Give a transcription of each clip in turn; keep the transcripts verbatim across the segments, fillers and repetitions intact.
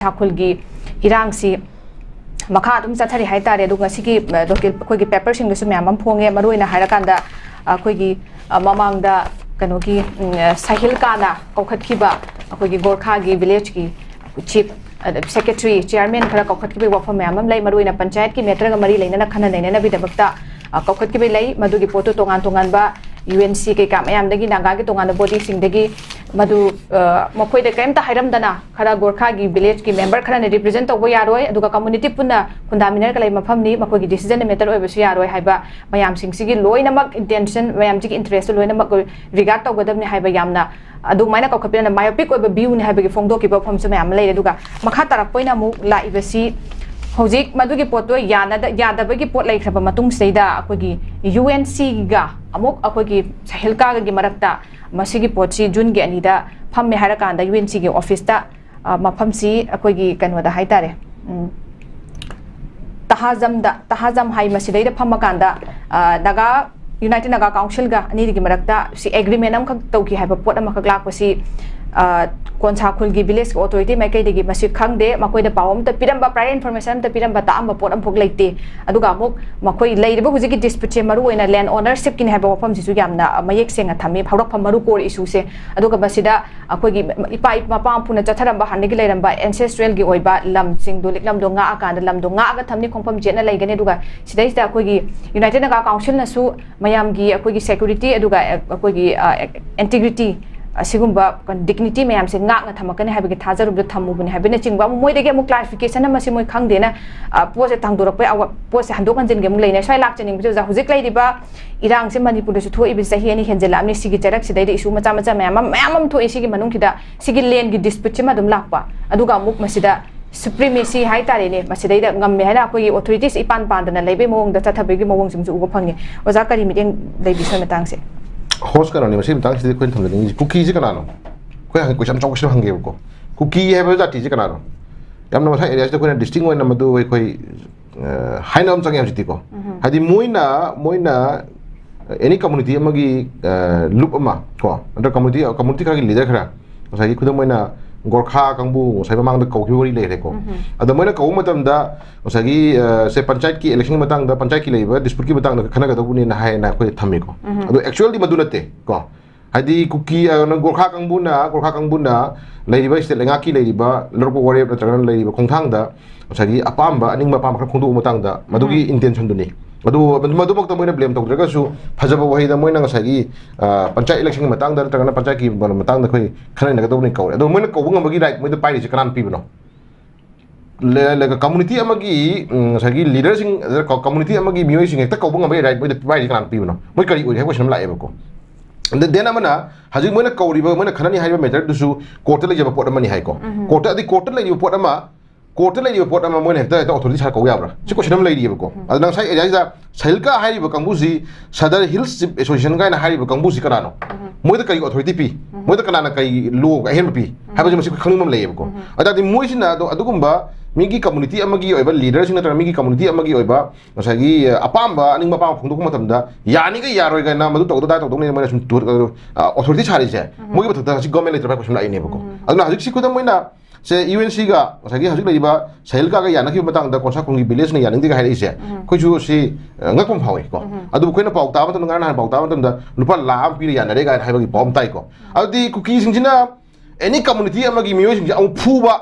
ꯁꯥꯈꯨꯜꯒꯤ ꯏꯔꯥꯡꯁꯤ ꯃꯈꯥ ꯑꯗꯨꯝ ꯆꯠꯊꯔꯤ ꯍꯥꯏꯇꯥꯔꯦ꯫ ꯑꯗꯨꯒ ꯉꯁꯤꯒꯤ, ꯑ, ꯂꯣꯀꯦꯜ ꯑꯩꯈꯣꯏꯒꯤ ꯄꯦꯄꯔꯁꯤꯡꯗꯁꯨ ꯃꯌꯥꯝ ꯑꯃ ꯐꯣꯡꯉꯦ꯫ ꯃꯔꯨꯑꯣꯏꯅ ꯍꯥꯏꯔꯀꯥꯟꯗ ꯑꯩꯈꯣꯏꯒꯤ, ꯑ, ꯃꯃꯥꯡꯗ ꯀꯩꯅꯣꯒꯤ, ꯎꯝ, ꯁꯥꯍꯤꯜ ꯀꯥꯅ ꯀꯧꯈꯠꯈꯤꯕ ꯑꯩꯈꯣꯏꯒꯤ ꯒꯣꯔꯈꯥꯒꯤ ꯚꯤꯂꯦꯖꯀꯤ ꯆꯤꯐ, ꯑꯗ ꯁꯦꯀ꯭ꯔꯦꯇꯔꯤ, ꯆꯤꯌꯥꯔꯃꯦꯟ ꯈꯔ ꯀꯧꯈꯠꯈꯤꯕꯒꯤ ꯋꯥꯐꯝ ꯃꯌꯥꯝ ꯑꯃ ꯂꯩ꯫ ꯃꯔꯨꯑꯣꯏꯅ ꯄꯟꯆꯥꯌꯠꯀꯤ ꯃꯦꯇꯔꯒ ꯃꯔꯤ ꯂꯩꯅꯅ ꯈꯟꯅ ꯅꯩꯅꯅꯕꯒꯤꯗꯃꯛꯇ, ꯑ, ꯀꯧꯈꯠꯈꯤꯕ ꯂꯩ꯫ ꯃꯗꯨꯒꯤ ꯄꯣꯠꯇꯨ ꯇꯣꯉꯥꯟ ꯇꯣꯉꯥꯟꯕ ꯌꯨ ꯑꯦꯟ ꯁꯤ ꯀꯩꯀꯥ ꯃꯌꯥꯝꯗꯒꯤ, ꯅꯥꯒꯥꯒꯤ ꯇꯣꯉꯥꯟꯕ ꯕꯣꯗꯤꯁꯤꯡꯗꯒꯤ ꯃꯗꯨ, ꯑ, ꯃꯈꯣꯏꯗ ꯀꯔꯤꯝꯇ ꯍꯥꯏꯔꯝꯗꯅ ꯈꯔ ꯒꯣꯔꯈꯥꯒꯤ ꯚꯤꯂꯦꯖꯀꯤ ꯃꯦꯝꯕꯔ ꯈꯔꯅ ꯔꯤꯄ꯭ꯔꯖꯦꯟ ꯇꯧꯕ ꯌꯥꯔꯣꯏ, ꯑꯗꯨꯒ ꯀꯝꯃꯨꯅꯤꯇꯤ ꯄꯨꯟꯅ ꯈꯨꯟꯗꯥꯃꯤꯟꯅꯔꯒ ꯂꯩꯕ ꯃꯐꯝꯅꯤ, ꯃꯈꯣꯏꯒꯤ ꯗꯤꯁꯤꯖꯟ ꯃꯦꯇꯔ ꯑꯣꯏꯕꯁꯨ ꯌꯥꯔꯣꯏ ꯍꯥꯏꯕ ꯃꯌꯥꯝꯁꯤꯡꯁꯤꯒꯤ ꯂꯣꯏꯅꯃꯛ ꯏꯟꯇꯦꯟꯁꯟ, ꯃꯌꯥꯝꯁꯤꯒꯤ ꯏꯟꯇꯔꯦꯁꯇꯨ ꯂꯣꯏꯅꯃꯛ ꯔꯤꯒꯥꯔꯗ ꯇꯧꯒꯗꯕꯅꯤ ꯍꯥꯏꯕ ꯌꯥꯝꯅ ꯑꯗꯨꯃꯥꯏꯅ ꯀꯧꯈꯠꯄꯤꯔꯅ ꯃꯥꯏꯑꯣꯄꯤꯛ ꯑꯣꯏꯕ ꯚ꯭ꯌꯨꯅꯤ ꯍꯥꯏꯕꯒꯤ ꯐꯣꯡꯗꯣꯛꯈꯤꯕ ꯋꯥꯐꯝꯁꯨ ꯃꯌꯥꯝ ꯑꯃ ꯂꯩꯔꯦ꯫ ꯑꯗꯨꯒ ꯃꯈꯥ ꯇꯥꯔꯛꯄ ꯑꯣꯏꯅ ꯑꯃꯨꯛ ꯂꯥꯛꯏꯕꯁꯤ ꯍꯧꯖꯤꯛ ꯃꯗꯨꯒꯤ ꯄꯣꯠꯇꯣ ꯌꯥꯅꯗ-, ꯌꯥꯗꯕꯒꯤ ꯄꯣꯠ ꯂꯩꯈ꯭ꯔꯕ ꯃꯇꯨꯡꯁꯤꯗꯩꯗ ꯑꯩꯈꯣꯏꯒꯤ ꯌꯨ ꯑꯦꯟ ꯁꯤꯒ ꯑꯃꯨꯛ ꯑꯩꯈꯣꯏꯒꯤ ꯁꯥꯍꯤꯜ ꯀꯥꯒꯒꯤ ꯃꯔꯛꯇ ꯃꯁꯤꯒꯤ ꯄꯣꯠꯁꯤ ꯖꯨꯟꯒꯤ ꯑꯅꯤꯗ ꯐꯝꯃꯦ ꯍꯥꯏꯔꯀꯥꯟꯗ ꯌꯨ ꯑꯦꯟ ꯁꯤꯒꯤ ꯑꯣꯐꯤꯁꯇ, ꯑ, ꯃꯐꯝꯁꯤ ꯑꯩꯈꯣꯏꯒꯤ ꯀꯩꯅꯣꯗ ꯍꯥꯏꯇꯥꯔꯦ, ꯎꯝ, ꯇꯍꯥꯖꯝꯗ, ꯇꯍꯥꯖꯝ ꯍꯥꯏ ꯃꯁꯤꯗꯩꯗ ꯐꯝꯃꯀꯥꯟꯗ, ꯑ, ꯅꯥꯒꯥ, ꯌꯨꯅꯥꯏꯇꯦꯗ ꯅꯥꯒꯥ ꯀꯥꯎꯟꯁꯤꯜꯒ ꯑꯅꯤꯗꯨꯒꯤ ꯃꯔꯛꯇ ꯁꯤ ꯑꯦꯒ꯭ꯔꯤꯃꯦꯟ ꯑꯃꯈꯛ ꯇꯧꯈꯤ ꯍꯥꯏꯕ ꯄꯣꯠ ꯑꯃꯈꯛ ꯂꯥꯛꯄꯁꯤ, ꯑ, ꯀꯣꯟꯁꯥ ꯈꯨꯜꯒꯤ ꯚꯤꯂꯦꯖꯀꯤ ꯑꯣꯊꯣꯔꯤꯇꯤ ꯃꯥꯏꯀꯩꯗꯒꯤ ꯃꯁꯤ ꯈꯪꯗꯦ, ꯃꯈꯣꯏꯗ ꯄꯥꯎ ꯑꯃꯇ ꯄꯤꯔꯝꯕ, ꯄ꯭ꯔꯥꯏꯌꯔ ꯏꯟꯐꯣꯔꯃꯦꯁꯟ ꯑꯃꯇ ꯄꯤꯔꯝꯕ, ꯇꯥꯛꯑꯝꯕ ꯄꯣꯠ ꯑꯃꯐꯥꯎ ꯂꯩꯇꯦ꯫ ꯑꯗꯨꯒ ꯑꯃꯨꯛ ꯃꯈꯣꯏ ꯂꯩꯔꯤꯕ ꯍꯧꯖꯤꯛꯀꯤ ꯗꯤꯁꯄ꯭ꯌꯨꯠꯁꯦ ꯃꯔꯨꯑꯣꯏꯅ ꯂꯦꯟ ꯑꯣꯅꯔꯁꯤꯞꯀꯤꯅꯤ ꯍꯥꯏꯕ ꯋꯥꯐꯝꯁꯤꯁꯨ ꯌꯥꯝꯅ ꯃꯌꯦꯛ ꯁꯦꯡꯅ ꯊꯝꯃꯤ, ꯍꯧꯔꯛꯐꯝ ꯃꯔꯨ ꯀꯣꯔ ꯏꯁꯨꯁꯦ꯫ ꯑꯗꯨꯒ ꯃꯁꯤꯗ ꯑꯩꯈꯣꯏꯒꯤ ꯏꯄꯥ ꯃꯄꯥ ꯃꯄꯨꯅ ꯆꯠꯊꯔꯝꯕ ꯍꯥꯟꯅꯗꯒꯤ ꯂꯩꯔꯝꯕ ꯑꯦꯟꯁꯦꯁꯇ꯭ꯔꯦꯜꯒꯤ ꯑꯣꯏꯕ ꯂꯝꯁꯤꯡꯗꯣ, ꯂꯤꯛꯂꯝꯗꯣ ꯉꯥꯛꯑꯀꯥꯟꯗ ꯂꯝꯗꯣ ꯉꯥꯛꯑꯒ ꯊꯝꯅꯤ, ꯈꯣꯡꯐꯝ ꯆꯦꯠꯅ ꯂꯩꯒꯅꯤ꯫ ꯑꯗꯨꯒ ꯁꯤꯗꯩꯁꯤꯗ ꯑꯩꯈꯣꯏꯒꯤ ꯌꯨꯅꯥꯏꯇꯦꯗ ꯅꯥꯒꯥ ꯀꯥꯎꯟꯁꯤꯜꯅꯁꯨ ꯃꯌꯥꯝꯒꯤ ꯑꯩꯈꯣꯏꯒꯤ ꯁꯦꯀ꯭ꯌꯨꯔꯤꯇꯤ ꯑꯗꯨꯒ ꯑꯩꯈꯣꯏꯒꯤ, ꯑ, ꯏꯟꯇꯤꯒ꯭ꯔꯤꯇꯤ, ꯑꯁꯤꯒꯨꯝꯕ ꯗꯤꯒꯅꯤꯇꯤ ꯃꯌꯥꯝꯁꯦ ꯉꯥꯛꯅ ꯊꯝꯃꯛꯀꯅꯤ ꯍꯥꯏꯕꯒꯤ ꯊꯥꯖꯔꯨꯕꯗ ꯊꯝꯃꯨꯕꯅꯤ ꯍꯥꯏꯕꯅꯆꯤꯡꯕ ꯑꯃ, ꯃꯣꯏꯗꯒꯤ ꯑꯃꯨꯛ ꯀ꯭ꯂꯥꯔꯤꯐꯤꯀꯦꯁꯟ ꯑꯃ ꯁꯤ ꯃꯣꯏ ꯈꯪꯗꯦꯅ, ꯑ, ꯄꯣꯠꯁꯦ ꯊꯥꯡꯗꯣꯔꯛꯄ ꯌꯥꯎꯕ, ꯄꯣꯠꯁꯦ ꯍꯟꯗꯣꯛ ꯍꯟꯖꯤꯟꯒꯤ ꯑꯃꯨꯛ ꯂꯩꯅꯩ꯫ ꯁ꯭ꯋꯥꯏ ꯂꯥꯛꯆꯅꯤꯡꯕꯁꯦ ꯑꯣꯖꯥ, ꯍꯧꯖꯤꯛ ꯂꯩꯔꯤꯕ ꯏꯔꯥꯡꯁꯦ ꯃꯅꯤꯄꯨꯔꯗꯁꯨ ꯊꯣꯛꯏꯕꯁꯤ ꯆꯍꯤ ꯑꯅꯤ ꯍꯦꯟꯖꯜꯂꯛꯑꯕꯅꯤ꯫ ꯁꯤꯒꯤ ꯆꯔꯛꯁꯤꯗꯩꯗ ꯏꯁꯨ ꯃꯆꯥ ꯃꯆꯥ ꯃꯌꯥꯝ ꯑꯃ, ꯃꯌꯥꯝ ꯑꯃ ꯊꯣꯛꯏ꯫ ꯁꯤꯒꯤ ꯃꯅꯨꯡꯁꯤꯗ ꯁꯤꯒꯤ ꯂꯦꯟꯒꯤ ꯗꯤꯁꯄ꯭ꯌꯨꯠꯁꯤꯃ ꯑꯗꯨꯝ ꯂꯥꯛꯄ, ꯑꯗꯨꯒ ꯑꯃꯨꯛ ꯃꯁꯤꯗ ꯁꯨꯄ꯭ꯔꯤꯃꯦꯁꯤ ꯍꯥꯏꯇꯥꯔꯦꯅꯦ, ꯃꯁꯤꯗꯩꯗ ꯉꯝꯃꯦ ꯍꯥꯏꯅ ꯑꯩꯈꯣꯏꯒꯤ ꯑꯣꯊꯣꯔꯤꯇꯤꯁ ꯏꯄꯥꯟ ꯄꯥꯟꯗꯅ ꯂꯩꯕꯒꯤ ꯃꯑꯣꯡꯗ ꯆꯠꯊꯕꯒꯤ ꯃꯑꯣꯡꯁꯤꯃꯁꯨ ꯎꯕ ꯐꯪꯉꯤ꯫ ꯑꯣꯖꯥ, ꯀꯔꯤ ꯃꯤꯠꯌꯦꯡ ꯂꯩꯕꯤ ꯁ꯭ꯋꯥꯏ ꯃꯇꯥꯡꯁꯦ? ꯍꯣꯁ, ꯀꯩꯅꯣꯅꯤ, ꯃꯁꯤꯒꯤ ꯃꯇꯥꯡꯁꯤꯗ ꯑꯩꯈꯣꯏꯅ ꯊꯝꯖꯅꯤꯡꯉꯤꯁꯤ, ꯀꯨꯀꯤꯁꯦ ꯀꯅꯥꯅꯣ? ꯑꯩꯈꯣꯏ ꯍꯪꯉꯤ ꯀꯣꯏꯁꯟ ꯑꯆꯧꯕꯁꯤꯁꯨ ꯍꯪꯒꯦꯕꯀꯣ꯫ ꯀꯨꯀꯤ ꯍꯥꯏꯕ ꯖꯥꯇꯤꯁꯦ ꯀꯅꯥꯅꯣ? ꯌꯥꯝꯅ ꯃꯊꯪ ꯑꯦꯔꯤꯌꯥꯁꯤꯗ ꯑꯩꯈꯣꯏꯅ ꯗꯤꯁꯇ꯭ꯔꯤꯛ ꯑꯣꯏꯅ ꯃꯗꯨ ꯑꯩꯈꯣꯏ, ꯑ, ꯍꯥꯏꯅꯕ ꯑꯃ ꯆꯪꯉꯦ ꯍꯧꯖꯤꯛꯇꯤꯀꯣ꯫ ꯎꯝ꯫ ꯍꯥꯏꯗꯤ ꯃꯣꯏꯅ, ꯃꯣꯏꯅ ꯑꯦꯅꯤ ꯀꯝꯃꯨꯅꯤꯇꯤ ꯑꯃꯒꯤ, ꯑ, ꯂꯨꯞ ꯑꯃ ꯀꯣ, ꯅꯠꯇ꯭ꯔꯒ ꯀꯝꯃꯨꯅꯤꯇꯤ, ꯀꯝꯃꯨꯅꯤꯇꯤ ꯈꯔꯒꯤ ꯂꯤꯗꯔ ꯈꯔ, ꯉꯁꯥꯏꯒꯤ ꯈꯨꯗꯝ ꯑꯣꯏꯅ ꯒꯣꯔꯈꯥ ꯀꯥꯡꯕꯨ ꯉꯁꯥꯏ ꯃꯃꯥꯡꯗ ꯀꯧꯈꯤꯕ ꯋꯥꯔꯤ ꯂꯩꯔꯦꯀꯣ꯫ ꯑꯗꯣ ꯃꯣꯏꯅ ꯀꯧꯕ ꯃꯇꯝꯗ ꯉꯁꯥꯏꯒꯤ, ꯑ, ꯁꯦ, ꯄꯟꯆꯥꯌꯠꯀꯤ election ꯃꯇꯥꯡꯗ, ꯄꯟꯆꯥꯌꯠꯀꯤ ꯂꯩꯔꯤꯕ dispute ꯀꯤ ꯃꯇꯥꯡꯗ ꯈꯟꯅꯒꯗꯧꯕꯅꯦꯅ ꯍꯥꯏꯅ ꯑꯩꯈꯣꯏ ꯊꯝꯃꯤꯀꯣ꯫ ꯑꯗꯣ actual ꯗꯤ ꯃꯗꯨ ꯅꯠꯇꯦ ꯀꯣ꯫ ꯍꯥꯏꯗꯤ ꯀꯨꯀꯤ, ꯑ, ꯅꯪ ꯒꯣꯔꯈꯥ ꯀꯥꯡꯕꯨꯅ, ꯒꯣꯔꯈꯥ ꯀꯥꯡꯕꯨꯅ ꯂꯩꯔꯤꯕ state ꯂꯩꯉꯥꯛꯀꯤ ꯂꯩꯔꯤꯕ ꯂꯧꯔꯛꯄ ꯋꯥꯔꯦꯞ ꯅꯠꯇ꯭ꯔꯒꯅ ꯂꯩꯔꯤꯕ ꯈꯣꯡꯊꯥꯡꯗ ꯉꯁꯥꯏꯒꯤ ꯑꯄꯥꯝꯕ, ꯑꯅꯤꯡꯕ ꯑꯄꯥꯝꯕ ꯈꯔ ꯐꯣꯡꯗꯣꯛꯄ ꯃꯇꯥꯡꯗ ꯃꯗꯨꯒꯤ intention ꯗꯨꯅꯤ꯫ ꯑꯗꯨ ꯃꯗꯨꯃꯛꯇ ꯃꯣꯏꯅ blame ꯇꯧꯗ꯭ꯔꯒꯁꯨ ꯐꯖꯕ ꯋꯥꯍꯩꯗ ꯃꯣꯏꯅ ꯉꯁꯥꯏꯒꯤ, ꯑ, ꯄꯟꯆꯥꯌꯠ election ꯒꯤ ꯃꯇꯥꯡꯗ ꯅꯠꯇ꯭ꯔꯒꯅ ꯄꯟꯆꯥꯌꯠꯀꯤ ꯃꯇꯥꯡꯗ ꯑꯩꯈꯣꯏ ꯈꯟꯅ ꯅꯩꯅꯒꯗꯧꯕꯅꯤ ꯀꯧꯔꯦ꯫ ꯑꯗꯣ ꯃꯣꯏꯅ ꯀꯧꯕ ꯉꯝꯕꯒꯤ right ꯃꯣꯏꯗ ꯄꯥꯏꯔꯤꯁꯦ ꯀꯅꯥꯅ ꯄꯤꯕꯅꯣ? ꯂꯦ-, ꯂꯦ-, community ꯑꯃꯒꯤ, ꯎꯝ, ꯉꯁꯥꯏꯒꯤ leader ꯁꯤꯡ, ꯑꯗ ꯀ-, community ꯑꯃꯒꯤ ꯃꯤꯑꯣꯏꯁꯤꯡ ꯍꯦꯛꯇ ꯀꯧꯕ ꯉꯝꯕꯒꯤ right ꯃꯣꯏꯗ ꯄꯥꯏꯔꯤꯁꯦ ꯀꯅꯥꯅ ꯄꯤꯕꯅꯣ? ꯃꯣꯏ ꯀꯔꯤ ꯑꯣꯏꯔꯤ ꯍꯥꯏꯕ question ꯑꯃ ꯂꯥꯛꯑꯦꯕꯀꯣ꯫ ꯑꯗ then ꯑꯃꯅ ꯍꯧꯖꯤꯛ ꯃꯣꯏꯅ ꯀꯧꯔꯤꯕ, ꯃꯣꯏꯅ ꯈꯟꯅꯅꯤ ꯍꯥꯏꯔꯤꯕ matter ꯗꯨꯁꯨ court ꯇ ꯂꯩꯖꯕ ꯄꯣꯠ ꯑꯃꯅꯤ ꯍꯥꯏꯀꯣ꯫ Court ꯇ, ꯑꯗꯩ court ꯇ ꯂꯩꯔꯤꯕ ꯄꯣꯠ ꯑꯃ, court ꯇ ꯂꯩꯔꯤꯕ ꯄꯣꯠ ꯑꯃ ꯃꯣꯏꯅ ꯍꯦꯛꯇ, ꯍꯦꯛꯇ authority ꯁꯥꯔ ꯀꯧ ꯌꯥꯕ꯭ꯔꯥ? ꯁꯤ question ꯑꯃ ꯂꯩꯔꯤꯑꯕꯀꯣ꯫ ꯑꯗꯨꯅ ꯉꯁꯥꯏ area ꯁꯤꯗ ꯁꯥꯍꯤꯜꯀꯥ ꯍꯥꯏꯔꯤꯕ ꯀꯥꯡꯕꯨꯁꯤ, Sadar Hills Chief Association ꯀꯥꯏꯅ ꯍꯥꯏꯔꯤꯕ ꯀꯥꯡꯕꯨꯁꯤ ꯀꯅꯥꯅꯣ? ꯃꯣꯏꯗ ꯀꯔꯤ authority ꯄꯤ? ꯃꯣꯏꯗ ꯀꯅꯥꯅ ꯀꯔꯤ law ꯑꯍꯦꯟꯕ ꯄꯤ? ꯍꯥꯏꯕꯁꯤ ꯃꯁꯤ ꯈꯪꯅꯤꯡꯕ ꯑꯃ ꯂꯩꯌꯦꯕꯀꯣ꯫ ꯑꯗꯨ ꯇꯥꯔꯗꯤ ꯃꯣꯏꯁꯤꯅ ꯑꯗꯣ ꯑꯗꯨꯒꯨꯝꯕ ꯃꯤꯒꯤ community ꯑꯃꯒꯤ ꯑꯣꯏꯕ leader ꯁꯤꯡ ꯅꯠꯇ꯭ꯔꯒ ꯃꯤꯒꯤ community ꯑꯃꯒꯤ ꯑꯣꯏꯕ ꯉꯁꯥꯏꯒꯤ, ꯑ, ꯑꯄꯥꯝꯕ, ꯑꯅꯤꯡꯕ ꯑꯄꯥꯝꯕ ꯐꯣꯡꯗꯣꯛꯄ ꯃꯇꯝꯗ ꯌꯥꯅꯤꯒ ꯌꯥꯔꯣꯏꯒꯅ ꯃꯗꯨ ꯇꯧꯗ ꯇꯥꯏ ꯇꯧꯗꯧꯅꯦ ꯃꯣꯏꯅ ꯁꯨꯝ ꯇꯨ-, ꯑ, authority ꯁꯥꯔꯤꯁꯦ, ꯃꯣꯏꯒꯤ ꯃꯊꯛꯇ ꯍꯧꯖꯤꯛ government ꯂꯩꯇ꯭ꯔꯕ question ꯂꯥꯛꯏꯅꯦꯕꯀꯣ꯫ ꯑꯗꯨꯅ ꯍꯧꯖꯤꯛꯁꯤ ꯈꯨꯗꯝ ꯑꯣꯏꯅ ꯁꯦ, U N C ꯒ ꯉꯁꯥꯏꯒꯤ ꯍꯧꯖꯤꯛ ꯂꯩꯔꯤꯕ ꯁꯥꯍꯤꯜꯀꯥꯒ ꯌꯥꯅꯈꯤꯕ ꯃꯇꯥꯡꯗ ꯀꯣꯟꯁꯥꯈꯣꯡꯒꯤ village ꯅ ꯌꯥꯅꯤꯡꯗꯦꯒ ꯍꯥꯏꯔꯛꯏꯁꯦ, ꯑꯩꯈꯣꯏꯁꯨ ꯁꯤ, ꯑ, ꯉꯛꯄ ꯑꯃ ꯐꯥꯎꯏꯀꯣ꯫ ꯑꯗꯨꯕꯨ ꯑꯩꯈꯣꯏꯅ ꯄꯥꯎ ꯇꯥꯕ ꯃꯇꯝꯗ, ꯉꯔꯥꯡ ꯅꯍꯥꯟ ꯄꯥꯎ ꯇꯥꯕ ꯃꯇꯝꯗ ꯂꯨꯄꯥ ꯂꯥꯈ ꯑꯃ ꯄꯤꯔ ꯌꯥꯅꯔꯦ ꯀꯥꯏꯅ ꯍꯥꯏꯕꯒꯤ ꯄꯥꯎ ꯑꯃ ꯇꯥꯏꯀꯣ꯫ ꯑꯗꯨꯗꯤ ꯀꯨꯀꯤꯁꯤꯡꯁꯤꯅ any community ꯑꯃꯒꯤ ꯃꯤꯑꯣꯏꯁꯤꯡꯁꯦ ꯑꯃꯨꯛ ꯐꯨꯕ,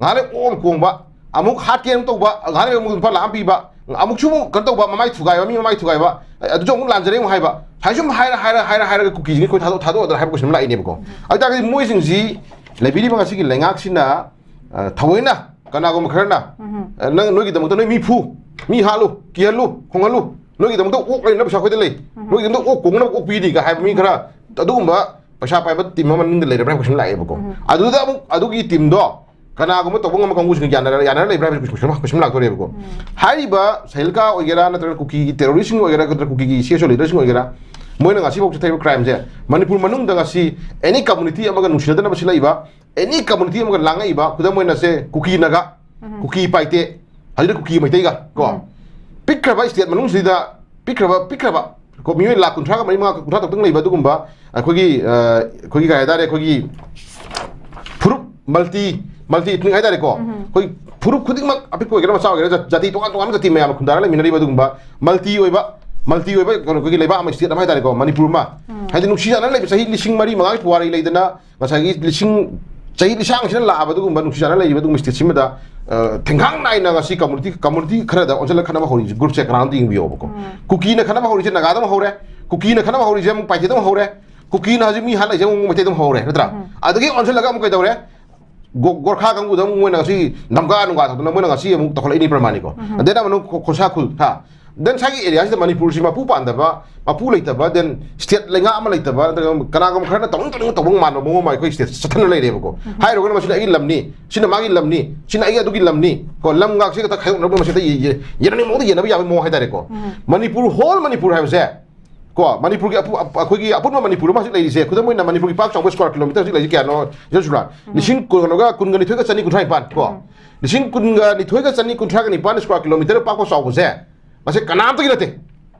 ꯉꯥꯏꯍꯥꯛ ꯂꯩ ꯑꯣꯛ ꯑꯃꯨꯛ ꯀꯣꯡꯕ, ꯑꯃꯨꯛ ꯍꯥꯠꯀꯦ ꯑꯃꯨꯛ ꯇꯧꯕ, ꯉꯥꯏꯍꯥꯛ ꯂꯩ ꯑꯃꯨꯛ ꯂꯨꯄꯥ ꯂꯥꯈ ꯑꯃ ꯄꯤꯕ, ꯑꯃꯨꯛꯁꯨ ꯑꯃꯨꯛ ꯀꯩꯅꯣ ꯇꯧꯕ, ꯃꯃꯥꯏ ꯊꯨꯒꯥꯏꯕ, ꯃꯤ ꯃꯃꯥꯏ ꯊꯨꯒꯥꯏꯕ, ꯑꯗꯨꯁꯨ ꯑꯃꯨꯛ ꯂꯥꯟꯖꯔꯦ ꯑꯃꯨꯛ ꯍꯥꯏꯕ, ꯁꯨꯃꯥꯏꯅ ꯁꯨꯝ ꯍꯥꯏꯔ, ꯍꯥꯏꯔ, ꯍꯥꯏꯔ, ꯍꯥꯏꯔꯒ ꯀꯨꯀꯤꯁꯤꯡꯁꯦ ꯑꯩꯈꯣꯏ ꯊꯥꯗꯣꯛ-, ꯊꯥꯗꯣꯛꯑꯗ꯭ꯔꯥ ꯍꯥꯏꯕ question ꯑꯃ ꯂꯥꯛꯏꯅꯦꯕꯀꯣ꯫ ꯑꯗꯨ ꯇꯥꯔꯒꯗꯤ ꯃꯣꯏꯁꯤꯡꯁꯤ ꯂꯩꯕꯤꯔꯤꯕ ꯉꯁꯤꯒꯤ ꯂꯩꯉꯥꯛꯁꯤꯅ, ꯑ, ꯊꯑꯣꯏꯅ ꯀꯅꯥꯒꯨꯝꯕ ꯈꯔꯅ, ꯑ, ꯅꯪ, ꯅꯣꯏꯒꯤꯗꯃꯛꯇ ꯅꯣꯏ ꯃꯤ ꯐꯨ, ꯃꯤ ꯍꯥꯠꯂꯨ, ꯀꯤꯍꯜꯂꯨ, ꯈꯣꯡꯍꯜꯂꯨ, ꯅꯣꯏꯒꯤꯗꯃꯛꯇ ꯑꯣꯛ ꯂꯩꯅꯕ ꯄꯩꯁꯥ ꯑꯩꯈꯣꯏꯗ ꯂꯩ, ꯅꯣꯏꯒꯤꯗꯃꯛꯇ ꯑꯣꯛ ꯀꯣꯡꯅꯕ ꯑꯣꯛ ꯄꯤꯔꯤ ꯀ ꯍꯥꯏꯕ ꯃꯤ ꯈꯔ, ꯑꯗꯨꯒꯨꯝꯕ ꯄꯩꯁꯥ ꯄꯥꯏꯕ team ꯑꯃ ꯃꯅꯤꯡꯗ ꯂꯩꯔꯕ꯭ꯔꯥ ꯍꯥꯏꯕ question ꯂꯥꯛꯑꯦꯕꯀꯣ꯫ ꯑꯗꯨꯗ ꯑꯃꯨꯛ ꯑꯗꯨꯒꯤ team ꯗꯣ ꯀꯅꯥꯒꯨꯝꯕ ꯇꯧꯕ ꯉꯝꯕ ꯀꯥꯡꯕꯨꯁꯤꯡꯒ ꯌꯥꯅꯔ-, ꯌꯥꯅꯔ ꯂꯩꯕ꯭ꯔꯥ ꯍꯥꯏꯕ question, question ꯂꯥꯛꯇꯣꯔꯦꯕꯀꯣ꯫ ꯍꯥꯏꯔꯤꯕ ꯁꯥꯍꯤꯜꯀꯥ ꯑꯣꯏꯒꯦꯔꯥ, ꯅꯠꯇ꯭ꯔꯒ ꯀꯨꯀꯤꯒꯤ terrorist ꯁꯤꯡ ꯑꯣꯏꯒꯦꯔꯥ, ꯅꯠꯇ꯭ꯔꯒ ꯀꯨꯀꯤꯒꯤ C S O leader ꯁꯤꯡ ꯑꯣꯏꯒꯦꯔꯥ, ꯃꯣꯏꯅ ꯉꯁꯤꯐꯥꯎ ꯆꯠꯊꯔꯤꯕ crime ꯁꯦ, ꯃꯅꯤꯄꯨꯔ ꯃꯅꯨꯡꯗ ꯉꯁꯤ any community ꯑꯃꯒ ꯅꯨꯡꯁꯤꯅꯗꯅꯕ ꯁꯤꯜꯂꯛꯏꯕ, any community ꯑꯃꯒ ꯂꯥꯡꯉꯛꯏꯕ, ꯈꯨꯗꯝ ꯑꯣꯏꯅ ꯁꯦ, ꯀꯨꯀꯤ ꯅꯥꯒꯥ, ꯀꯨꯀꯤ ꯄꯥꯏꯇꯦ, ꯍꯧꯖꯤꯛꯅ ꯀꯨꯀꯤ ꯃꯩꯇꯩꯒ ꯀꯣ, ꯄꯤꯛꯈ꯭ꯔꯕ state ꯃꯅꯨꯡꯁꯤꯗ ꯄꯤꯛꯈ꯭ꯔꯕ, ꯄꯤꯛꯈ꯭ꯔꯕ ꯀꯣ, ꯃꯤꯑꯣꯏ ꯂꯥꯈ ꯀꯨꯟꯊ꯭ꯔꯥꯒ ꯃꯔꯤ, ꯃꯉꯥ, ꯀꯨꯟꯊ꯭ꯔꯥ ꯇꯔꯨꯛꯇꯪ ꯂꯩꯕ ꯑꯗꯨꯒꯨꯝꯕ ꯑꯩꯈꯣꯏꯒꯤ, ꯑ, ꯑꯩꯈꯣꯏꯒꯤ ꯀꯩ ꯍꯥꯏꯇꯥꯔꯦ, ꯑꯩꯈꯣꯏꯒꯤ ꯐꯨꯔꯨꯞ multi multi ethnic ꯍꯥꯏꯇꯥꯔꯦꯀꯣ, ꯑꯩꯈꯣꯏ ꯐꯨꯔꯨꯞ ꯈꯨꯗꯤꯡꯃꯛ, ꯑꯄꯤꯛꯄ ꯑꯣꯏꯒꯦꯔꯥ ꯃꯆꯥ ꯑꯣꯏꯒꯦꯔꯥ, ꯖꯥ- ꯖꯥꯇꯤ ꯇꯣꯉꯥꯟ ꯇꯣꯉꯥꯟꯕ ꯖꯥꯇꯤ ꯃꯌꯥꯝ ꯈꯨꯟꯗꯥꯔꯒ ꯂꯩꯃꯤꯟꯅꯔꯤꯕ ꯑꯗꯨꯒꯨꯝꯕ multi ꯑꯣꯏꯕ, multi ꯑꯣꯏꯕ ꯀꯩꯅꯣ, ꯑꯩꯈꯣꯏꯒꯤ ꯂꯩꯕꯥꯛ ꯑꯃ, state ꯑꯃ ꯍꯥꯏꯇꯥꯔꯦꯀꯣ, ꯃꯅꯤꯄꯨꯔ ꯑꯃ꯫ ꯍꯥꯏꯗꯤ ꯅꯨꯡꯁꯤ ꯆꯥꯟꯅꯅ ꯂꯩꯕ ꯆꯍꯤ ꯂꯤꯁꯤꯡ ꯃꯔꯤ ꯃꯉꯥꯒꯤ ꯄꯨꯋꯥꯔꯤ ꯂꯩꯗꯅ, ꯉꯁꯥꯏꯒꯤ ꯂꯤꯁꯤꯡ, ꯆꯍꯤ ꯂꯤꯁꯥꯡꯁꯤꯅ ꯂꯥꯛꯑꯕ ꯑꯗꯨꯒꯨꯝꯕ ꯅꯨꯡꯁꯤ ꯆꯥꯟꯅꯅ ꯂꯩꯔꯤꯕ ꯑꯗꯨꯒꯨꯝꯕ state ꯁꯤꯃꯗ, ꯑ, ꯊꯦꯡꯈꯥꯡ ꯅꯥꯏꯅ ꯉꯁꯤ community, community ꯈꯔꯗ ꯑꯣꯟꯁꯤꯜꯂꯒ ꯈꯠꯅꯕ ꯍꯧꯔꯤꯁꯦ, group ꯁꯦ ꯀꯅꯥꯅꯣ ꯑꯝꯇ ꯌꯦꯡꯕꯤꯌꯣꯕꯀꯣ꯫ ꯀꯨꯀꯤꯅ ꯈꯠꯅꯕ ꯍꯧꯔꯤꯁꯦ ꯅꯥꯒꯥꯗ ꯑꯃ ꯍꯧꯔꯦ, ꯀꯨꯀꯤꯅ ꯈꯠꯅꯕ ꯍꯧꯔꯤꯁꯦ ꯑꯃꯨꯛ ꯄꯥꯏꯊꯦꯠꯇ ꯑꯃ ꯍꯧꯔꯦ, ꯀꯨꯀꯤꯅ ꯍꯧꯖꯤꯛ ꯃꯤ ꯍꯥꯠ ꯂꯩꯁꯦ ꯑꯃꯨꯛ ꯃꯩꯇꯩꯗ ꯑꯃꯨꯛ ꯍꯧꯔꯦ, ꯅꯠꯇ꯭ꯔꯥ? ꯑꯗꯒꯤ ꯑꯣꯟꯁꯤꯜꯂꯒ ꯑꯃꯨꯛ ꯀꯩꯗꯧꯔꯦ? ꯒꯣ-, ꯒꯣꯔꯈꯥ ꯀꯥꯡꯕꯨꯗ ꯑꯃꯨꯛ ꯃꯣꯏꯅ ꯉꯁꯤ ꯅꯝꯒꯥ ꯅꯨꯡꯒꯥ ꯇꯧꯗꯅ ꯃꯣꯏꯅ ꯉꯁꯤ ꯑꯃꯨꯛ ꯇꯧꯈꯠꯂꯛꯏꯅꯤ ꯄ꯭ꯔꯃꯥꯅꯤꯀꯣ꯫ ꯎꯝ꯫ ꯑꯗꯩꯗ ꯑꯃꯨꯛ ꯈꯣ-, ꯈꯣꯔꯁꯥ ꯈꯨꯜ, ꯍꯥ? Then ꯁ꯭ꯋꯥꯏꯒꯤ area ꯁꯤꯗ ꯃꯅꯤꯄꯨꯔꯁꯤ ꯃꯄꯨ ꯄꯥꯟꯗꯕ, ꯃꯄꯨ ꯂꯩꯇꯕ, then state ꯂꯩꯉꯥꯛ ꯑꯃ ꯂꯩꯇꯕ, ꯅꯠꯇ꯭ꯔꯒ ꯀꯅꯥꯒꯨꯝꯕ ꯈꯔꯅ ꯇꯧꯅꯤꯡ ꯇꯧꯅꯤꯡ ꯇꯧꯕ ꯃꯥꯟꯕ ꯃꯑꯣꯡ ꯑꯃ ꯑꯩꯈꯣꯏ state ꯆꯠꯊꯅ ꯂꯩꯔꯦꯕꯀꯣ꯫ ꯎꯝ꯫ ꯍꯥꯏꯔꯨꯔꯒꯅ ꯃꯁꯤꯅ ꯑꯩꯒꯤ ꯂꯝꯅꯤ, ꯁꯤꯅ ꯃꯥꯒꯤ ꯂꯝꯅꯤ, ꯁꯤꯅ ꯑꯩꯒꯤ ꯑꯗꯨꯒꯤ ꯂꯝꯅꯤ ꯀꯣ, ꯂꯝꯒꯥꯛꯁꯦ ꯈꯛꯇ ꯈꯥꯏꯗꯣꯛꯅꯕ ꯃꯁꯤꯗ ꯌꯦ-, ꯌꯦ-, ꯌꯦꯟꯅꯅꯤꯡ ꯃꯑꯣꯡꯗ ꯌꯦꯟꯅꯕ ꯌꯥꯕꯒꯤ ꯃꯑꯣꯡ ꯍꯥꯏꯇꯥꯔꯦꯀꯣ꯫ ꯎꯝ꯫ ꯃꯅꯤꯄꯨꯔ, whole ꯃꯅꯤꯄꯨꯔ ꯍꯥꯏꯕꯁꯦ ꯀꯣ, ꯃꯅꯤꯄꯨꯔꯒꯤ ꯑꯄꯨ-, ꯑꯞ-, ꯑꯩꯈꯣꯏꯒꯤ ꯑꯄꯨꯟꯕ ꯃꯅꯤꯄꯨꯔ ꯑꯃ ꯍꯧꯖꯤꯛ ꯂꯩꯔꯤꯁꯦ, ꯈꯨꯗꯝ ꯑꯣꯏꯅ ꯃꯅꯤꯄꯨꯔꯒꯤ ꯄꯥꯛ ꯆꯥꯎꯕ square kilometre ꯍꯧꯖꯤꯛ ꯂꯩꯔꯤꯁꯦ ꯀꯌꯥꯅꯣ, ꯖꯣꯟꯁꯨꯂꯥ? ꯎꯝ꯫ ꯂꯤꯁꯤꯡ ꯀꯨꯟ, ꯀꯩꯅꯣꯒ, ꯀꯨꯟꯒ ꯅꯤꯊꯣꯏꯒ ꯆꯅꯤ ꯀꯨꯟꯊ꯭ꯔꯥ ꯅꯤꯄꯥꯟ ꯀꯣ꯫ ꯎꯝ꯫ ꯂꯤꯁꯤꯡ ꯀꯨꯟꯒ ꯅꯤꯊꯣꯏꯒ ꯆꯅꯤ ꯀꯨꯟꯊ꯭ꯔꯥꯒ ꯅꯤꯄꯥꯟ square kilometre ꯄꯥꯛꯄ ꯆꯥꯎꯕꯁꯦ, ꯃꯁꯤ ꯀꯅꯥꯝꯇꯒꯤ ꯅꯠꯇꯦ꯫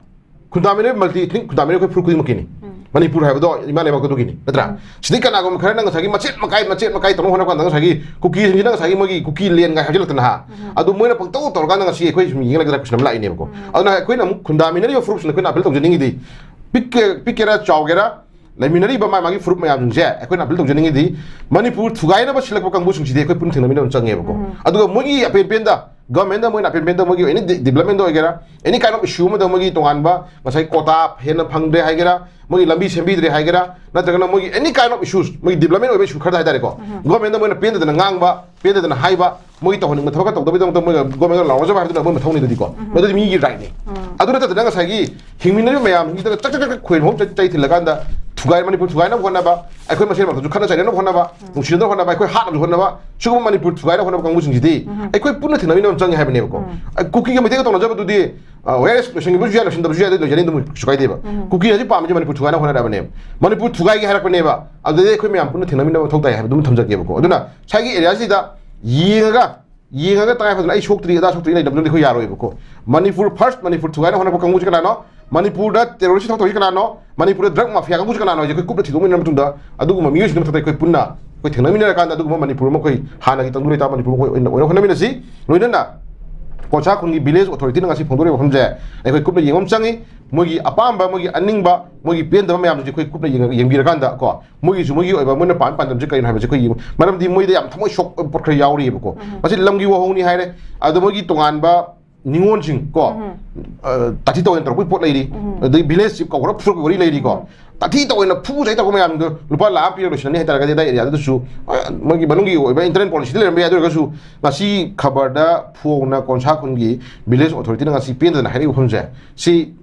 ꯈꯨꯟꯗꯥꯃꯤꯟꯅꯔꯤꯕ multi ethnic, ꯈꯨꯟꯗꯥꯃꯤꯟꯅꯔꯤꯕ ꯑꯩꯈꯣꯏ ꯐꯨꯔꯨꯞ ꯈꯨꯗꯤꯡꯃꯛꯀꯤꯅꯤ꯫ ꯎꯝ꯫ ꯃꯅꯤꯄꯨꯔ ꯍꯥꯏꯕꯗꯣ ꯏꯃꯥ ꯂꯩꯕꯥꯛ ꯑꯗꯨꯒꯤꯅꯤ, ꯅꯠꯇ꯭ꯔꯥ? ꯎꯝ꯫ ꯁꯤꯗꯩ ꯀꯅꯥꯒꯨꯝꯕ ꯈꯔꯅ ꯉꯁꯥꯏꯒꯤ ꯃꯆꯦꯠ ꯃꯀꯥꯏ, ꯃꯆꯦꯠ ꯃꯀꯥꯏ ꯇꯧꯅꯕ ꯍꯣꯠꯅꯕ ꯀꯥꯟꯗ ꯉꯁꯥꯏꯒꯤ ꯀꯨꯀꯤꯁꯤꯡꯁꯤꯅ ꯉꯁꯥꯏꯒꯤ ꯃꯣꯏꯒꯤ ꯀꯨꯀꯤ land ꯀꯥꯏ ꯍꯥꯏꯖꯤꯜꯂꯛꯇꯅ, ꯍꯥ? ꯎꯝ꯫ ꯑꯗꯨ ꯃꯣꯏꯅ ꯄꯪꯇꯧ ꯇꯧꯔꯀꯥꯟꯗ ꯉꯁꯤ ꯑꯩꯈꯣꯏ ꯁꯨꯝ ꯌꯦꯡꯂꯛꯇꯅ question ꯑꯃ ꯂꯥꯛꯏꯅꯦꯕꯀꯣ꯫ ꯎꯝ꯫ ꯑꯗꯨꯅ ꯑꯩꯈꯣꯏꯅ ꯑꯃꯨꯛ ꯈꯨꯟꯗꯥꯃꯤꯟꯅꯔꯤꯕ ꯐꯨꯔꯨꯞꯁꯤꯡꯗ ꯑꯩꯈꯣꯏꯅ appeal ꯇꯧꯖꯅꯤꯡꯉꯤꯗꯤ, ꯄꯤꯛꯀꯦ-, ꯄꯤꯛꯀꯦꯔꯥ ꯆꯥꯎꯒꯦꯔꯥ, ꯂꯩꯃꯤꯟꯅꯔꯤꯕ ꯃꯥꯒꯤ ꯃꯥꯒꯤ ꯐꯨꯔꯨꯞ ꯃꯌꯥꯝꯁꯤꯡꯁꯦ ꯑꯩꯈꯣꯏꯅ appeal ꯇꯧꯖꯅꯤꯡꯉꯤꯗꯤ, ꯃꯅꯤꯄꯨꯔ ꯊꯨꯒꯥꯏꯅꯕ ꯁꯤꯜꯂꯛꯄ ꯀꯥꯡꯕꯨꯁꯤꯡꯁꯤꯗꯤ ꯑꯩꯈꯣꯏ ꯄꯨꯟꯅ ꯊꯦꯡꯅꯃꯤꯟꯅꯕ ꯆꯪꯉꯦꯕꯀꯣ꯫ ꯎꯝ꯫ ꯑꯗꯨꯒ ꯃꯣꯏꯒꯤ ꯑꯄꯦꯟ ꯄꯦꯟꯗ government ꯅ ꯃꯣꯏꯅ ꯑꯄꯦꯟ ꯄꯦꯟꯗ ꯃꯣꯏꯒꯤ any de-, development ꯗ ꯑꯣꯏꯒꯦꯔꯥ, any kind of issue ꯑꯃꯗ ꯃꯣꯏꯒꯤ ꯇꯣꯉꯥꯟꯕ ꯉꯁꯥꯏ quota ꯍꯦꯟꯅ ꯐꯪꯗ꯭ꯔꯦ ꯍꯥꯏꯒꯦꯔꯥ, ꯃꯣꯏꯒꯤ ꯂꯝꯕꯤ ꯁꯦꯝꯕꯤꯗ꯭ꯔꯦ ꯍꯥꯏꯒꯦꯔꯥ, ꯅꯠꯇ꯭ꯔꯒꯅ ꯃꯣꯏꯒꯤ any kind of issues, ꯃꯣꯏꯒꯤ development ꯑꯣꯏꯕ issue ꯈꯔꯗ ꯍꯥꯏꯇꯥꯔꯦꯀꯣ, ꯎꯝ꯫ Government ꯗ ꯃꯣꯏꯅ ꯄꯦꯟꯗꯗꯅ ꯉꯥꯡꯕ, ꯄꯦꯟꯗꯗꯅ ꯍꯥꯏꯕ, ꯃꯣꯏꯒꯤ ꯇꯧꯍꯟꯅꯤꯡꯕ ꯊꯕꯛ ꯈꯔ ꯇꯧꯗꯕꯒꯤꯗꯃꯛꯇ ꯃꯣꯏꯅ government ꯗ ꯂꯥꯎꯔꯖꯕ ꯍꯥꯏꯕꯗꯨꯅ ꯃꯣꯏ ꯃꯊꯧꯅꯤꯗꯨꯗꯤꯀꯣ꯫ ꯎꯝ꯫ ꯃꯗꯨꯗꯤ ꯃꯤꯒꯤ right ꯅꯤ꯫ ꯎꯝ꯫ ꯑꯗꯨ ꯅꯠꯇꯗꯅ ꯉꯁꯥꯏꯒꯤ ꯍꯤꯡꯃꯤꯟꯅꯔꯤꯕ ꯃꯌꯥꯝꯁꯤꯗ ꯆꯥꯛ ꯆꯥꯛ ꯆꯥꯛ ꯆꯥꯛ ꯈꯣꯏ ꯃꯍꯨꯝ ꯆꯩ ꯆꯩ ꯊꯤꯜꯂꯀꯥꯟꯗ ꯊꯨꯒꯥꯏ-, ꯃꯅꯤꯄꯨꯔ ꯊꯨꯒꯥꯏꯅꯕ ꯍꯣꯠꯅꯕ, ꯑꯩꯈꯣꯏ ꯃꯁꯦꯟ ꯃꯔꯛꯇꯁꯨ ꯈꯠꯅ ꯆꯩꯅꯅꯕ ꯍꯣꯠꯅꯕ, ꯎꯝ꯫ ꯅꯨꯡꯁꯤꯅꯗꯅꯕ ꯍꯣꯠꯅꯕ, ꯑꯩꯈꯣꯏ ꯍꯥꯠꯅꯕꯁꯨ ꯍꯣꯠꯅꯕ, ꯁꯤꯒꯨꯝꯕ ꯃꯅꯤꯄꯨꯔ ꯊꯨꯒꯥꯏꯅꯕ ꯍꯣꯠꯅꯕ ꯀꯥꯡꯕꯨꯁꯤꯡꯁꯤꯗꯤ ꯎꯝ꯫ ꯑꯩꯈꯣꯏ ꯄꯨꯟꯅ ꯊꯦꯡꯅꯃꯤꯟꯅꯕ ꯑꯃ ꯆꯪꯉꯦ ꯍꯥꯏꯕꯅꯦꯕꯀꯣ꯫ ꯎꯝ꯫ ꯑ, ꯀꯨꯀꯤꯒ ꯃꯩꯇꯩꯒ ꯇꯧꯅꯖꯕꯗꯨꯗꯤ, ꯑ, whereas ꯂꯣꯏꯁꯤꯟꯈꯤꯕꯁꯨ ꯌꯥꯏ, ꯂꯣꯏꯁꯤꯟꯗꯕꯁꯨ ꯌꯥꯏ, ꯑꯗꯨ ꯂꯣꯏꯖꯅꯤꯡꯗꯕ ꯀꯩꯁꯨ ꯀꯥꯏꯗꯦꯕ꯫ ꯎꯝ꯫ ꯀꯨꯀꯤ ꯍꯧꯖꯤꯛ ꯄꯥꯝꯃꯤꯁꯦ ꯃꯅꯤꯄꯨꯔ ꯊꯨꯒꯥꯏꯅꯕ ꯍꯣꯠꯅꯔꯛꯑꯕꯅꯦꯕ꯫ ꯃꯅꯤꯄꯨꯔ ꯊꯨꯒꯥꯏꯒꯦ ꯍꯥꯏꯔꯛꯄꯅꯦꯕ꯫ ꯑꯗꯨꯗꯩ ꯑꯩꯈꯣꯏ ꯃꯌꯥꯝ ꯄꯨꯟꯅ ꯊꯦꯡꯅꯃꯤꯟꯅꯕ ꯃꯊꯧ ꯇꯥꯏ ꯍꯥꯏꯕꯗꯨ ꯑꯃ ꯊꯝꯖꯒꯦꯕꯀꯣ꯫ ꯑꯗꯨꯅ ꯁ꯭ꯋꯥꯏꯒꯤ area ꯁꯤꯗ ꯌꯦꯡꯉꯒ, ꯌꯦꯡꯉꯒ ꯇꯉꯥꯏ ꯐꯗꯅ ꯑꯩ ꯁꯣꯛꯇ꯭ꯔꯤ, ꯑꯗꯥ ꯁꯣꯛꯇ꯭ꯔꯤ ꯂꯩꯅꯕꯗꯨꯗꯤ ꯑꯩꯈꯣꯏ ꯌꯥꯔꯣꯏꯕꯀꯣ꯫ ꯃꯅꯤꯄꯨꯔ first, ꯃꯅꯤꯄꯨꯔ ꯊꯨꯒꯥꯏꯅ ꯍꯣꯠꯅꯕ ꯀꯥꯡꯕꯨꯁꯤ ꯀꯅꯥꯅꯣ? ꯃꯅꯤꯄꯨꯔꯗ terrorist ꯊꯕꯛ ꯇꯧꯔꯤꯁꯤ ꯀꯅꯥꯅꯣ? ꯃꯅꯤꯄꯨꯔꯗ drug mafia ꯀꯥꯡꯕꯨꯁꯤ ꯀꯅꯥꯅꯣ ꯍꯥꯏꯁꯦ ꯑꯩꯈꯣꯏ ꯀꯨꯞꯅ ꯊꯤꯗꯣꯛꯃꯤꯟꯅꯔ ꯃꯇꯨꯡꯗ ꯑꯗꯨꯒꯨꯝꯕ ꯃꯤꯑꯣꯏꯁꯤꯡꯒꯤ ꯃꯊꯛꯇ ꯑꯩꯈꯣꯏ ꯄꯨꯟꯅ ꯑꯩꯈꯣꯏ ꯊꯦꯡꯅꯃꯤꯟꯅꯔꯀꯥꯟꯗ ꯑꯗꯨꯒꯨꯝꯕ ꯃꯅꯤꯄꯨꯔ ꯑꯃ ꯑꯩꯈꯣꯏ ꯍꯥꯟꯅꯒꯤ ꯇꯪꯗꯨ ꯂꯩꯇꯥ ꯃꯅꯤꯄꯨꯔ ꯑꯃ ꯑꯩꯈꯣꯏ ꯑꯣꯏꯅ ꯑꯣꯏꯅ ꯍꯣꯠꯅꯃꯤꯟꯅꯁꯤ꯫ ꯂꯣꯏꯅꯅ ꯀꯣꯟꯁꯥ ꯈꯨꯟꯒꯤ village authority ꯅ ꯉꯁꯤ ꯐꯣꯡꯗꯣꯔꯛꯏꯕ ꯋꯥꯐꯝꯁꯦ ꯑꯩꯈꯣꯏ ꯀꯨꯞꯅ ꯌꯦꯡꯕ ꯑꯃ ꯆꯪꯉꯤ꯫ ꯃꯣꯏꯒꯤ ꯑꯄꯥꯝꯕ, ꯃꯣꯏꯒꯤ ꯑꯅꯤꯡꯕ, ꯃꯣꯏꯒꯤ ꯄꯦꯟꯗꯕ ꯃꯌꯥꯝꯁꯦ ꯑꯩꯈꯣꯏ ꯀꯨꯞꯅ ꯌꯦꯡꯉ-, ꯌꯦꯡꯕꯤꯔꯀꯥꯟꯗ ꯀꯣ, ꯃꯣꯏꯒꯤꯁꯨ ꯃꯣꯏꯒꯤ ꯑꯣꯏꯕ ꯃꯣꯏꯅ ꯄꯥꯟ ꯄꯥꯟꯗꯝꯁꯦ ꯀꯔꯤꯅꯣ ꯍꯥꯏꯕꯁꯦ ꯑꯩꯈꯣꯏ ꯌꯦꯡꯕ, ꯃꯔꯝꯗꯤ ꯃꯣꯏꯗ ꯌꯥꯝ ꯊꯃꯣꯏ ꯁꯣꯛꯄ ꯄꯣꯠ ꯈꯔ ꯌꯥꯎꯔꯤꯑꯕꯀꯣ꯫ ꯃꯁꯤ ꯂꯝꯒꯤ ꯋꯥꯍꯧꯅꯤ ꯍꯥꯏꯔꯦ, ꯑꯗꯣ ꯃꯣꯏꯒꯤ ꯇꯣꯉꯥꯟꯕ ꯅꯤꯉꯣꯜꯁꯤꯡ ꯀꯣ, ꯑ, ꯇꯥꯊꯤ ꯇꯧꯗꯅ ꯇꯧꯔꯛꯄꯒꯤ ꯄꯣꯠ ꯂꯩꯔꯤ, ꯑꯗꯩ village chief ꯀꯧꯔ ꯐꯨꯔꯛꯄꯒꯤ ꯋꯥꯔꯤ ꯂꯩꯔꯤꯀꯣ꯫ ꯇꯥꯊꯤ ꯇꯧꯑꯣꯅ ꯐꯨ ꯆꯩ ꯇꯧꯕ ꯃꯌꯥꯝꯗꯣ ꯂꯨꯄꯥ ꯂꯥꯈ ꯑꯃ ꯄꯤꯔꯒ ꯂꯣꯏꯁꯤꯜꯂꯅꯤ ꯍꯥꯏꯇꯥꯔꯒꯗꯤ ꯑꯗꯥꯏ area ꯗꯨꯗꯁꯨ, ꯑ, ꯃꯣꯏꯒꯤ ꯃꯅꯨꯡꯒꯤ ꯑꯣꯏꯕ internal policy ꯗ ꯂꯩꯔꯝꯕ ꯌꯥꯏ꯫ ꯑꯗꯨ ꯑꯣꯏꯔꯒꯁꯨ ꯉꯁꯤ ꯈꯕꯔꯗ ꯐꯣꯡꯅ ꯀꯣꯟꯁꯥ ꯈꯨꯟꯒꯤ village authority ꯅ ꯉꯁꯤ ꯄꯦꯟꯗꯗꯅ ꯍꯥꯏꯔꯛꯏꯕ ꯋꯥꯐꯝꯁꯦ, ꯁꯤ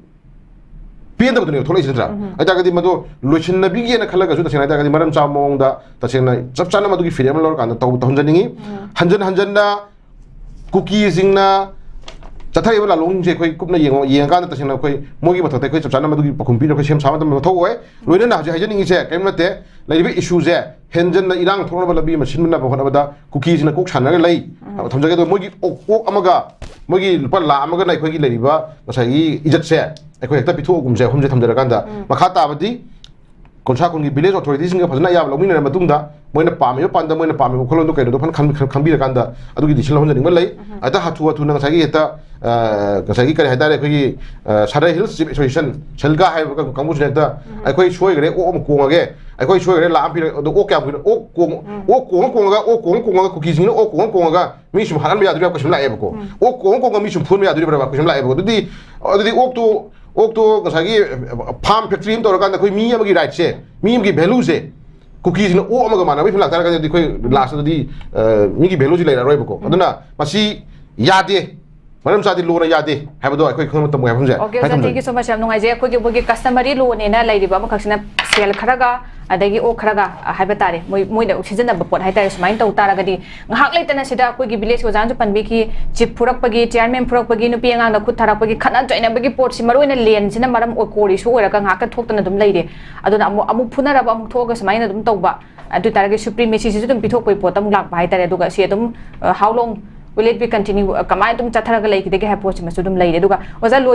ꯄꯦꯟꯗꯕꯗꯨꯅꯦꯕ ꯊꯣꯛꯂꯛꯏꯁꯤ ꯅꯠꯇ꯭ꯔꯥ? ꯍꯥꯏꯇꯥꯔꯒꯗꯤ ꯃꯗꯨ ꯂꯣꯏꯁꯤꯟꯅꯕꯤꯒꯦꯅ ꯈꯜꯂꯒꯁꯨ, ꯇꯁꯦꯡꯅ ꯍꯥꯏꯇꯥꯔꯒꯗꯤ ꯃꯔꯝ ꯆꯥꯕ ꯃꯑꯣꯡꯗ ꯇꯁꯦꯡꯅ ꯆꯞ ꯆꯥꯅ ꯃꯗꯨꯒꯤ ꯐꯤꯔꯦꯞ ꯑꯃ ꯂꯧꯔꯀꯥꯟꯗ ꯇꯧ-, ꯇꯧꯍꯟꯖꯅꯤꯡꯉꯤ꯫ ꯍꯟꯖꯟ ꯍꯟꯖꯟꯅ ꯀꯨꯀꯤꯁꯤꯡꯅ ꯆꯠꯊꯔꯤꯕ ꯂꯥꯂꯣꯡꯁꯦ ꯑꯩꯈꯣꯏ ꯀꯨꯞꯅ ꯌꯦꯡꯉꯣ-, ꯌꯦꯡꯉꯀꯥꯟꯗ ꯇꯁꯦꯡꯅ ꯑꯩꯈꯣꯏ ꯃꯣꯏꯒꯤ ꯃꯊꯛꯇ ꯑꯩꯈꯣꯏ ꯆꯞ ꯆꯥꯅ ꯃꯗꯨꯒꯤ ꯄꯥꯎꯈꯨꯝ ꯄꯤꯅꯕ ꯑꯩꯈꯣꯏ ꯁꯦꯝ ꯁꯥꯕ ꯃꯇꯝꯗ ꯃꯊꯧ ꯑꯣꯏ꯫ ꯂꯣꯏꯅꯅ ꯍꯧꯖꯤꯛ ꯍꯥꯏꯖꯅꯤꯡꯉꯤꯁꯦ ꯀꯔꯤꯝ ꯅꯠꯇꯦ, ꯂꯩꯔꯤꯕ issue ꯁꯦ ꯍꯦꯟꯖꯟꯅ ꯏꯔꯥꯡ ꯊꯣꯛꯅꯕ ꯂꯝꯕꯤ ꯑꯃ ꯁꯤꯟꯅꯕ ꯍꯣꯠꯅꯕꯗ ꯀꯨꯀꯤꯁꯤꯡꯅ ꯀꯣꯛ ꯁꯥꯟꯅꯔꯒ ꯂꯩ꯫ ꯊꯝꯖꯒꯦ꯫ ꯑꯗꯣ ꯃꯣꯏꯒꯤ ꯑꯣꯛ, ꯑꯣꯛ ꯑꯃꯒ ꯃꯣꯏꯒꯤ ꯂꯨꯄꯥ ꯂꯥꯈ ꯑꯃꯒꯅ ꯑꯩꯈꯣꯏꯒꯤ ꯂꯩꯔꯤꯕ ꯉꯁꯥꯏꯒꯤ ꯏꯖꯠꯁꯦ ꯑꯩꯈꯣꯏ ꯍꯦꯛꯇ ꯄꯤꯊꯣꯛꯑꯒꯨꯝꯁꯦ, ꯑꯍꯨꯝꯁꯦ ꯊꯝꯖꯔꯀꯥꯟꯗ꯫ ꯃꯈꯥ ꯇꯥꯕꯗꯤ ꯀꯣꯟꯁꯥ ꯈꯨꯟꯒꯤ village authority ꯁꯤꯡꯒ ꯐꯖꯅ ꯑꯌꯥꯕ ꯂꯧꯃꯤꯟꯅꯔ ꯃꯇꯨꯡꯗ ꯃꯣꯏꯅ ꯄꯥꯝꯃꯤꯕ ꯄꯥꯟꯗꯝ, ꯃꯣꯏꯅ ꯄꯥꯝꯃꯤꯕ ꯋꯥꯈꯜꯂꯣꯟꯗꯣ ꯀꯩꯅꯣꯗꯣ ꯐꯖꯅ ꯈꯟ-, ꯈꯟ-, ꯈꯟꯕꯤꯔꯀꯥꯟꯗ ꯑꯗꯨꯒꯤ decision ꯂꯧꯍꯟꯖꯅꯤꯡꯕ ꯂꯩ꯫ ꯍꯦꯛꯇ ꯍꯥꯊꯨ ꯍꯥꯊꯨꯅ ꯉꯁꯥꯏꯒꯤ ꯍꯦꯛꯇ, ꯑ, ꯉꯁꯥꯏꯒꯤ ꯀꯔꯤ ꯍꯥꯏꯇꯥꯔꯦ, ꯑꯩꯈꯣꯏꯒꯤ, ꯑ, Sadar Hills Chief Association, ꯁꯦꯜꯒꯥ ꯍꯥꯏꯕ ꯀꯥꯡ-, ꯀꯥꯡꯕꯨꯁꯤꯅ ꯍꯦꯛꯇ ꯑꯩꯈꯣꯏ ꯁꯣꯏꯈ꯭ꯔꯦ, ꯑꯣꯛ ꯑꯃ ꯀꯣꯡꯉꯒꯦ, ꯑꯩꯈꯣꯏ ꯁꯣꯏꯈ꯭ꯔꯦ, ꯂꯥꯛ ꯑꯃ ꯄꯤꯔꯒꯦ, ꯑꯗꯣ ꯑꯣꯛ ꯀꯌꯥꯝ ꯀꯨꯏꯅ, ꯑꯣꯛ ꯀꯣꯡ-, ꯑꯣꯛ ꯀꯣꯡꯉ ꯀꯣꯡꯉꯒ, ꯑꯣꯛ ꯀꯣꯡꯉ ꯀꯣꯡꯉꯒ, ꯀꯨꯀꯤꯁꯤꯡꯅ ꯑꯣꯛ ꯀꯣꯡꯉ ꯀꯣꯡꯉꯒ ꯃꯤ ꯁꯨꯝ ꯍꯥꯠꯍꯟꯕ ꯌꯥꯗꯣꯔꯤꯕ question ꯂꯥꯛꯑꯦꯕꯀꯣ꯫ ꯑꯣꯛ ꯀꯣꯡꯉ ꯀꯣꯡꯉꯒ ꯃꯤ ꯁꯨꯝ ꯐꯨꯍꯟꯕ ꯌꯥꯗꯣꯔꯤꯕ꯭ꯔꯕ question ꯂꯥꯛꯑꯦꯕꯀꯣ꯫ ꯑꯗꯨꯗꯤ, ꯑꯗꯨꯗꯤ ꯑꯣꯛꯇꯣ, ꯑꯣꯛꯇꯣ ꯉꯁꯥꯏꯒꯤ farm factory ꯑꯃ ꯇꯧꯔꯀꯥꯟꯗ ꯑꯩꯈꯣꯏ ꯃꯤ ꯑꯃꯒꯤ right ꯁꯦ, ꯃꯤ ꯑꯃꯒꯤ value ꯁꯦ ꯀꯨꯀꯤꯁꯤꯡꯅ ꯑꯣꯛ ꯑꯃꯒ ꯃꯥꯟꯅꯕꯒꯤ ꯐꯤꯕꯝ ꯂꯥꯛꯇꯥꯔꯒꯗꯤ ꯑꯩꯈꯣꯏ last ꯇꯗꯤ, ꯑ, ꯃꯤꯒꯤ value ꯁꯤ ꯂꯩꯔꯔꯣꯏꯕꯀꯣ꯫ ꯑꯗꯨꯅ ꯃꯁꯤ ꯌꯥꯗꯦ, ꯃꯔꯝ ꯆꯥꯗꯦ, law ꯅ ꯌꯥꯗꯦ ꯍꯥꯏꯕꯗꯣ ꯑꯩꯈꯣꯏ ꯈꯪꯕ ꯇꯝꯃꯣꯏ ꯍꯥꯏꯕ ꯑꯃꯁꯦ꯫ Okay, ꯍꯥꯏ ꯑꯣꯖꯥ, ꯊꯝꯖꯒꯦ꯫ Thank you so much꯫ ꯌꯥꯝ ꯅꯨꯡꯉꯥꯏꯖꯩ꯫ ꯑꯩꯈꯣꯏꯒꯤ, ꯑꯩꯈꯣꯏꯒꯤ customary law ꯅꯦꯅ ꯂꯩꯔꯤꯕ ꯑꯃꯈꯛꯁꯤꯅ ꯁꯦꯜ ꯈꯔꯒ, ꯑꯗꯒꯤ ꯑꯣꯛ ꯈꯔꯒ, ꯑ, ꯍꯥꯏꯕ ꯇꯥꯔꯦ, ꯃꯣꯏ, ꯃꯣꯏꯅ ꯁꯤꯖꯤꯟꯅꯕ ꯄꯣꯠ ꯍꯥꯏꯇꯥꯔꯦ, ꯁꯨꯃꯥꯏꯅ ꯇꯧ ꯇꯥꯔꯒꯗꯤ ꯉꯥꯏꯍꯥꯛ ꯂꯩꯇꯅ ꯁꯤꯗ ꯑꯩꯈꯣꯏꯒꯤ village ꯀꯤ ꯑꯣꯖꯥꯅꯁꯨ ꯄꯟꯕꯤꯈꯤ, chief ꯐꯨꯔꯛꯄꯒꯤ, chairman ꯐꯨꯔꯛꯄꯒꯤ, ꯅꯨꯄꯤ ꯑꯉꯥꯡꯗ ꯈꯨꯠ ꯊꯥꯔꯛꯄꯒꯤ, ꯈꯠꯅ ꯆꯩꯅꯕꯒꯤ ꯄꯣꯠꯁꯤ ꯃꯔꯨꯑꯣꯏꯅ land ꯁꯤꯅ ꯃꯔꯝ ꯑꯣꯏ, core issue ꯑꯣꯏꯔꯒ ꯉꯥꯏꯍꯥꯛꯇ ꯊꯣꯛꯇꯅ ꯑꯗꯨꯝ ꯂꯩꯔꯦ꯫ ꯑꯗꯨꯅ ꯑꯃꯨꯛ, ꯑꯃꯨꯛ ꯐꯨꯅꯔꯕ ꯑꯃꯨꯛ ꯊꯣꯛꯑꯒ ꯁꯨꯃꯥꯏꯅ ꯑꯗꯨꯝ ꯇꯧꯕ, ꯑꯗꯨ ꯑꯣꯏ ꯇꯥꯔꯒꯗꯤ supremacy ꯁꯤꯁꯨ ꯑꯗꯨꯝ ꯄꯤꯊꯣꯛꯄꯒꯤ ꯄꯣꯠꯇ ꯑꯃꯨꯛ ꯂꯥꯛꯄ ꯍꯥꯏꯇꯥꯔꯦ꯫ ꯑꯗꯨꯒ ꯁꯤ ꯑꯗꯨꯝ, ꯑ, how long will it be continue, ꯑ, ꯀꯃꯥꯏꯅ ꯑꯗꯨꯝ ꯆꯠꯊꯔꯒ ꯂꯩꯈꯤꯗꯒꯦ ꯍꯥꯏꯕ ꯄꯣꯠꯁꯤꯃꯁꯨ ꯑꯗꯨꯝ ꯂꯩꯔꯦ꯫ ꯑꯗꯨꯒ ꯑꯣꯖꯥ, ꯂꯣꯏ-